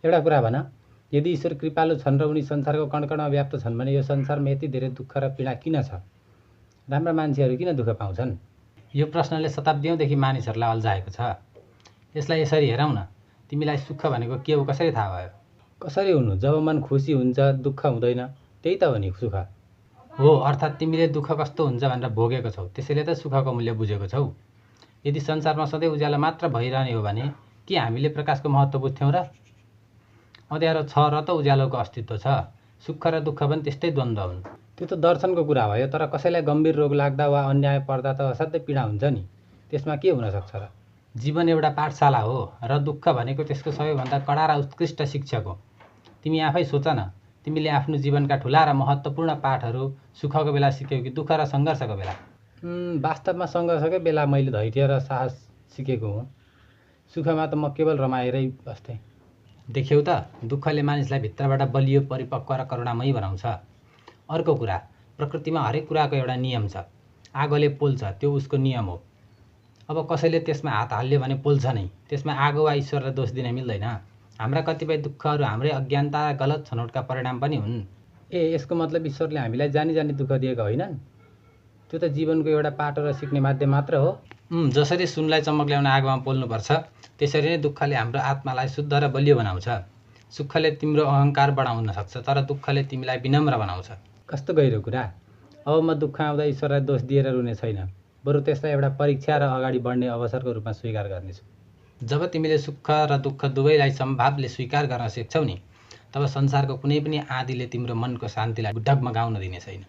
एउटा कुरा भन, यदि ईश्वर कृपालु छन् र उनी संसारको कणकणमा व्याप्त छन् भने यो संसारमा यति धेरै दुःख र पीडा किन छ? राम्रा मान्छेहरू किन दुःख पाउँछन्? यो प्रश्नले शताब्दीौँदेखि मानिसहरूलाई अल्झाएको छ। यसलाई यसरी हेरौँ न, तिमीलाई सुख भनेको के हो कसरी थाहा भयो? कसरी हुनु? जब मन खुसी हुन्छ, दुःख हुँदैन, त्यही त हो नि सुख। हो, अर्थात् तिमीले दुःख कस्तो हुन्छ भनेर भोगेको छौ, त्यसैले त सुखको मूल्य बुझेको छौ। यदि संसारमा सधैँ उज्यालो मात्र भइरहने हो भने के हामीले प्रकाशको महत्त्व बुझ्थ्यौँ र? अँध्यारो छ र त उज्यालोको अस्तित्व छ। सुख र दुःख पनि त्यस्तै द्वन्द्व हुन्। त्यो त दर्शनको कुरा भयो, तर कसैलाई गम्भीर रोग लाग्दा वा अन्याय पर्दा त असाध्यै पीडा हुन्छ नि। त्यसमा के हुन सक्छ र? जीवन एउटा पाठशाला हो र दुःख भनेको त्यसको सबैभन्दा कडा र उत्कृष्ट शिक्षक हो। तिमी आफै सोच न, तिमीले आफ्नो जीवनका ठुला र महत्त्वपूर्ण पाठहरू सुखको बेला सिक्यौ कि दुःख र सङ्घर्षको बेला? वास्तवमा सङ्घर्षकै बेला मैले धैर्य र साहस सिकेको हुँ। सुखमा त म केवल रमाएरै बस्थेँ। देख्यौ त, दुःखले मानिसलाई भित्रबाट बलियो, परिपक्व र करुणामयी बनाउँछ। अर्को कुरा, प्रकृतिमा हरेक कुराको एउटा नियम छ। आगोले पोल्छ, त्यो उसको नियम हो। अब कसैले त्यसमा हात हाल्यो भने पोल्छ नै। त्यसमा आगो वा ईश्वरलाई दोष दिन मिल्दैन। हाम्रा कतिपय दुःखहरू हाम्रै अज्ञानता र गलत छनौटका परिणाम पनि हुन्। यसको मतलब ईश्वरले हामीलाई जानी जानी दुःख दिएका होइनन्? त्यो त जीवनको एउटा पाटो र सिक्ने माध्यम मात्र हो। जसरी सुनलाई चमक ल्याउन आगोमा पोल्नुपर्छ, त्यसरी नै दुःखले हाम्रो आत्मालाई शुद्ध र बलियो बनाउँछ। सुखले तिम्रो अहङ्कार बढाउन सक्छ, तर दुःखले तिमीलाई विनम्र बनाउँछ। कस्तो गहिरो कुरा। अब म दुःख आउँदा ईश्वरलाई दोष दिएर रुने छैन, बरु त्यसलाई एउटा परीक्षा र अगाडि बढ्ने अवसरको रूपमा स्वीकार गर्नेछु। जब तिमीले सुख र दुःख दुवैलाई समभावले स्वीकार गर्न सिक्छौ नि, तब संसारको कुनै पनि आँधीले तिम्रो मनको शान्तिलाई डगमगाउन दिने छैन।